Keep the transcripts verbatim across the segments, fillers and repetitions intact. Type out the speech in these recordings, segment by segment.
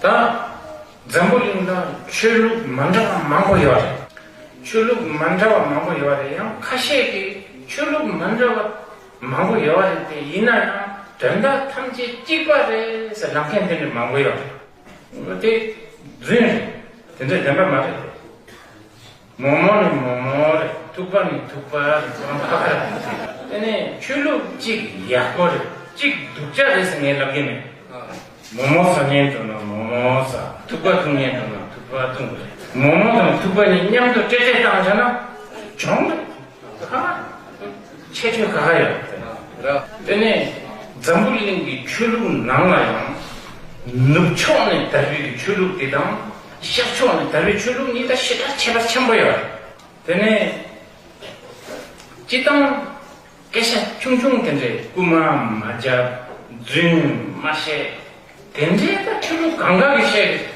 ད་འཛམ་བུ་གླིང་ལ་ཆོས་ལུགས་མ་འདྲ་བ་མང་པོ་ཡོད་རེད། ཆོས་ལུགས་མ་འདྲ་བ་མང་པོ་ཡོད་རེད། ཡང་ཁ་ཤས་ཀྱིས་ཆོས་ལུགས་མ་འདྲ་བ་མང་པོ་ཡོད་རེད་དེ། ཡིན་ན་ཡང་དོན་དག་ཐམས་ཅད་གཅིག་པ་རེད་ཟེར་ལབ་མཁན་དེ་འདྲ་མང་པོ་ཡོད་རེད། དེ་རྫུན་རེད། དེ་འདྲ་བདེན་པ་མ་རེད། མོག་མོག་ནི་མོག་མོག་རེད། ཐུག་པ་ནི་ཐུག་པ་རེད། དེ་ནས་ཆོས་ལུགས་གཅིག་ཡག་པོ་རེད། གཅིག་སྡུག་ཅག་རེད་ཟེར་ངས་ལབ་ཀྱི་མེད། མོག་མོག་ཟ་མཁན་འདུག་ན་མོག་མོག་ཟ། ཐུག་པ་འཐུང་མཁན་འདུག་ན་ཐུག་པ་འཐུང་རེད། མོག་མོག་དང་ཐུག་པ་གཉིས་མཉམ་དུ་སྤྲེལ་སྤྲེལ་བཏང་བྱས་ན་གྱོང་རེད། ཁ་ཁ་ཆེ་ཆོས་ཁ་ཁ་ཡོད་རེད། དེ་ནས་འཛམ་བུ་གླིང་གི་ཆོས་ལུགས་ནང་ལ་ཡང་ནུབ་ཕྱོགས་ནས་དར་བའི་ཆོས་ལུགས་དེ་དང་ཤར་ཕྱོགས་ནས་དར་བའི་ཆོས་ལུགས་གཉིས་ཀ་ཞེ་དྲག་ཁྱད་པར་ཆེན་པོ་ཡོད་རེད། དེ་ནས་སྤྱིར་བཏང་སྐད་ཆ་ཆུང་ཆུང་དེ་འདྲའི་རྐུ་མ་མ་རྒྱབ། རྫུན་མ་བཤད། དེ་འདྲའི་ད་ཆོས་ལུགས་གང་ག་གིས་བཤད་གི་རེད།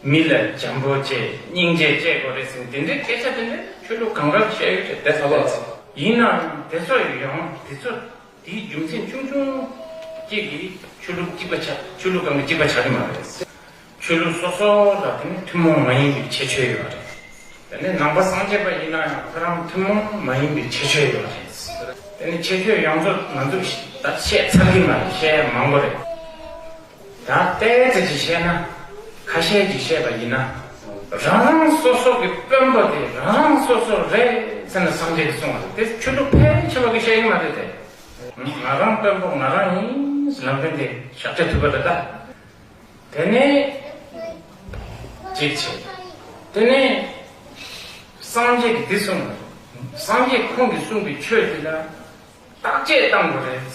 མི་ལ་བྱམས་པོ་བྱེད། སྙིང་རྗེ་བྱེད་དགོས་རེད་ཟེར། དེ་འདྲའི་སྐད་ཆ་དེ་འདྲ་ཆོས་ལུགས་གང་ག་གིས་བཤད་གི་རེད། དེ་ཚོ་ལ་ཡིན་ནའང་དེ་ཚོ་ཡང་དེ་ཚོ་དེའི་རྒྱུ་མཚན་ཆུང་ཆུང་གཅིག་གིས་ཆོས་ལུགས་གཅིག་པ་ཆགས། ཆོས་ལུགས་གང་ག་གཅིག་པ་ཆགས་ཀྱི་མ་རེད། ཆོས་ལུགས་སོ་སོ་ལ་དེ་ནི་ཐུན་མོང་མ་ཡིན་པའི་ཁྱད་ཆོས་ཡོད་རེད། དེ་ནི་ནང་པ་སངས་རྒྱས་པ་ཡིན་ན་ཡང་ཁོ་རང་ཐུན་མོང་མ་ཡིན་པའི་ཁྱད་ཆོས་ཡོད་རེད། དེ་ནི་ཁྱད་ཆོས་ཡོངས་རྫོགས་ང་ཚོས་ད་བཤད་ཚར་གྱི་མ་རེད། བཤད་ཡ་མང་པོ་རེད། ད་ལྟའི་ཚེ་ཅིག་བཤད་ན། ཁ་ཤས་ཀྱིས་བཤད་པ་ཡིན་ན། རང་རང་སོ་སོ་གི་དཔོན་པོ་དེ་རང་རང་སོ་སོ་རེད་ཟེར་ན་སངས་རྒྱས་ཀྱིས་གསུངས་པ་རེད། དེ་ཆོས་ལུགས་ཕལ་ཆེ་བ་གིས་བཤད་ཀྱི་མ་རེད་དེ། ང་རང་དཔོན་པོ་ང་རང་ཡིན་ཟེར་ལབ་མཁན་དེ་ཤཱཀྱ་ཐུབ་པ་རེད་ད། དེ་ནས་གཅིག་བྱས། དེ་ནས་སངས་རྒྱས་ཀྱིས་འདི་གསུངས་པ་རེད། སངས་རྒྱས་ཁོང་གིས་གསུངས་པའི་ཆོས་དེ་ལ་བརྟག་དཔྱད་བཏང་དགོས་རེད།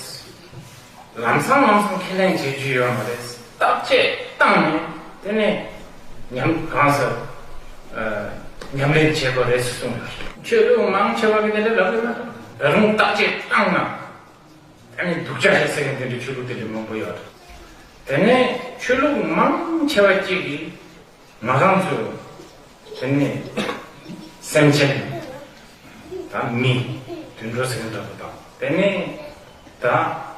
ལམ་སང་ལམ་སང་ཁས་ལེན་བྱེད་རྒྱུ་ཡོད་མ་རེད། བརྟག་དཔྱད་བཏང་ནས་དེ་ནས་ཉམས་གང་ཟེར། ཨ། ཉམས་ལེན་བྱེད་དགོས་རེད་ཟེར་གསུངས་པ་རེད། ཆོས་ལུགས་མང་ཆེ་བ་གིས་དེ་འདྲ་ལབ་ཀྱི་མ་རེད། ད་རུང་བརྟག་དཔྱད་བཏང་ན། ཨ་ནི་སྡུག་ཅག་རེད་ཟེར་མཁན་དེ་འདྲའི་ཆོས་ལུགས་དེ་འདྲ་མང་པོ་ཡོད་རེད། དེ་ནས་ཆོས་ལུགས་མང་ཆེ་བ་གཅིག་གིས་ང་རང་ཚོ་དེ་ནས་སེམས་ཅན་དང་མི་དུད་འགྲོ་ཟེར་མཁན་འདྲ་པོ་དང་། དེ་ནས་ད་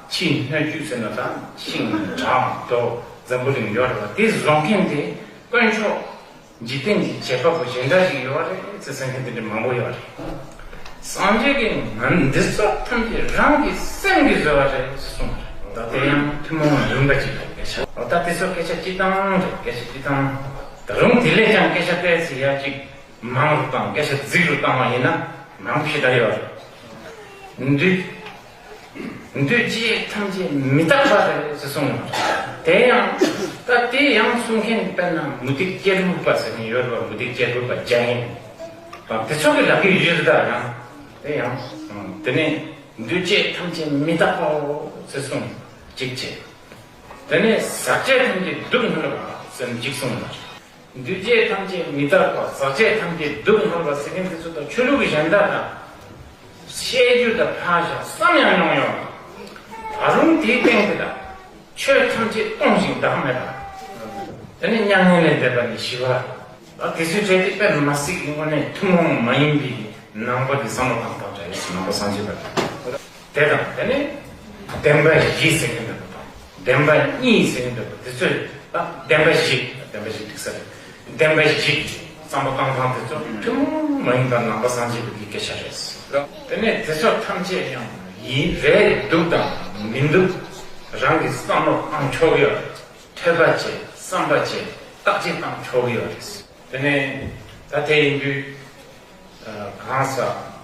ཕྱིའི་སྣོད་བཅུད་ཟེར་ན་ད་ཤིང་བྲག་རྡོ་འཛམ་བུ་གླིང་ཡོད་རེད་པ། དེ་བཟོ་མཁན་དེ་དཀོན་མཆོག་འཇིག་རྟེན་གྱི་བྱེད་པ་པོ་གཞན་དག་ཞིག་ཡོད་རེད་ཟེར་བསམ་མཁན་དེ་འདྲ་མང་པོ་ཡོད་རེད། སངས་རྒྱས་ཀྱིས་ང་འདི་ཚོ་ཐམས་ཅད་རང་གི་སེམས་ཀྱིས་བཟོས་པ་རེད་ཟེར་གསུངས་པ་རེད། ད་དེ་ཡང་ཐུན་མོང་མ་ཡིན་པ་ཅིག་རེད་སྐད་ཆ། ད་དེ་ཚོ་སྐད་ཆ་སྤྱིར་བཏང་རེད། སྐད་ཆ་སྤྱིར་བཏང་། ད་རུང་དེ་ལས་ཀྱང་སྐད་ཆ་ཏོག་ཙམ་ཡར་ཅིག་མང་རུ་བཏང་། སྐད་ཆ་རྫིག་རུ་བཏང་བ་ཡིན་ན་མང་པོ་ཞེ་དྲག་ཡོད་རེད། འདུས། འདུས་བྱས་ཐམས་ཅད་མི་རྟག་པ་རེད་ཟེར་གསུངས། དེ་ཡང་ད་དེ་ཡང་གསུང་མཁན་དཔེར་ན་མུ་སྟེགས་གཅེར་བུ་པ་ཟེར་མཁན་ཡོད་རེད་པ། མུ་སྟེགས་གཅེར་བུ་པ་རྒྱ་ཡན་དང་དེ་ཚོ་གིས་ལབ་ཀྱི་ཡོད་རེད་ད། ཡང་དེ་ཡང་དེ་ནས་འདུས་བྱས་ཐམས་ཅད་མི་རྟག་པའོ་ཟེར་གསུངས། གཅིག་བྱས། དེ་ནས་ཟག་བཅས་ཐམས་ཅད་སྡུག་བསྔལ་བ་ཟེར་ནས་གཅིག་གསུངས། འདུས་བྱས་ཐམས་ཅད་མི་རྟག་པ། ཟག་བཅས་ཐམས་ཅད་སྡུག་བསྔལ་བ་ཟེར་མཁན་དེ་ཚོ་དང་ཆོས་ལུགས་ཀྱི་གཞན་དག་དང་བཤད་རྒྱུ་དང་ཕར་བཞག་བསམ་ཡང་མྱོང་ཡོད། ད་རུང་དེའི་སྟེང་དེ་དག་ཆོས་ཐམས་ཅད་སྟོང་ཞིང་བདག་མེད་པ། དེ་ནི་མྱ་ངན་ལས་འདས་པ་ནི་ཞི་བ། ད་དེ་ཚོའི་གྲས་དེ་དཔེ་མ་སྲིད་ཀྱི་དངོས་གནས་ཐུན་མོང་མ་ཡིན་པའི་ནང་པ་གི་བསམ་བློ་བཏང་སྟངས་འདྲ་ཡོད་ཟེར། ནང་པ་སངས་རྒྱས་པ་དེ་དང་། དེ་ནས་བདེན་པ་བཞི་ཟེར་མཁན་འདྲ་པོ་དང་། བདེན་པ་གཉིས་ཟེར་མཁན་འདྲ་པོ། དེ་ཚོས་ད་བདེན་པ་བཞི། བདེན་པ་བཞི་འགྲིག་ས་རེད། བདེན་པ་བཞི་བསམ་བློ་བཏང་སྟངས་དེ་ཚོ་ཐུན་མོང་མ་ཡིན་པ་ནང་པ་སངས་རྒྱས་པའི་སྐད་ཆ་རེད། དེ་ནས་དེ་ཚོ་ཐམས་ཅད་ཡང་ཡིན་རེད་འདུག་དང་མི་འདུག་རང་གིས་བསམ་བློ་བཏང་ཆོག་གི་ཡོད་རེད། ཐོས་པ་བྱེད། བསམ་པ་བྱེད། བརྟག་དཔྱད་བཏང་ཆོག་གི་ཡོད་རེད། དེ་ནས་ད་དེ་ཡིན་དུས། ཨ། གང་ཟག་